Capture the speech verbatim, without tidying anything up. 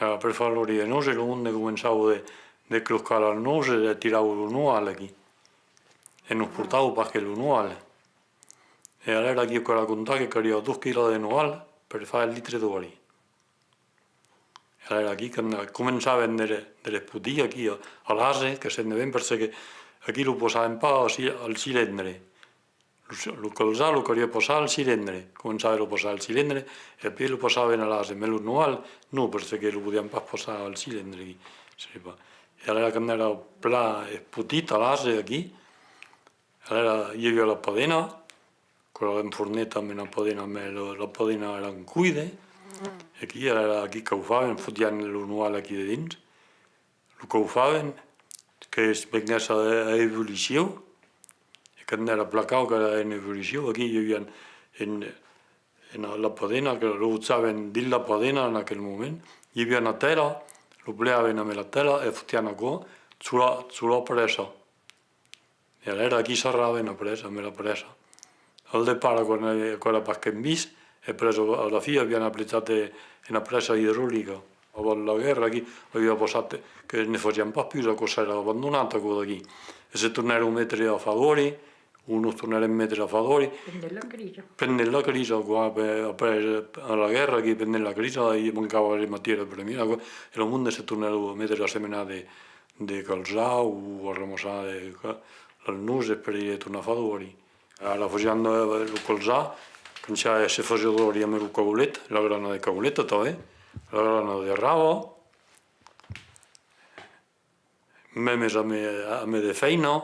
Era, per far l'òli de nòse, lo monde començava de, de closcar las nòses e tirava lo noal aquí. E nos portava pas que lo noal. E alèra aquí cal racontar que caliá dos quilos de noal per far un litre d'òli. E alèra aquí, quand començavan de, de les potir aquí a, a l'ase, que se'n devèn, perque aquí lo posavan pas al ci-, al cilindre. Lo, lo colzat lo caliá passar al cilindre. Començavan lo passar al cilindre e puèi lo passavan a l'ase. Mès lo noal, non, perque lo podián pas passar al cilindre aquí. Sai pas. E alèra, quand èra plan espotit a l'ase aquí, alèra i aviá la padena, que l'avèn fornit amb una padena, mès la, la padena èra en coide, e aquí, alèra, aquí caufavan, fotián lo noal aquí dedins, lo caufavan, que venguèsse a, a ebullició, e quand èra plan caud, qu'èra en ebullició, aquí i aviá en, en la padena, que lo bojavan dins la padena en aquel moment, i aviá una tela, lo plegavan amb la tela e fotián aquò sus la, sus la pressa. E alèra aquí sarravan après, amb la pressa. Al depart, aquò n'èra, aquò èra pas qu'en vis, e après, a la fin, avián aplicat, eh, una pressa idraulica. Avant la guèrra, aquí, aviá passat que ne fasián pas pus, aquò s'èra abandonat, aquò d'aquí. E se tornèron metre a far d'òli, o nos tornèrem metre a far d'òli. Pendent la crisa. Pendent la crisa, quoi, après, après, a la guèrra, aquí, pendent la crisa, i mancava la matièra premièra, quoi, e lo monde se tornèron metre a semenar de, de colzat o a ramassar de, las noses per i tornar far d'òli. Ara fasián, eh, lo colzat, quand se, se fasiá d'òli amb lo caulet, la grana de caulet tanben, la grana de raba, mèmes amb, amb de fèina,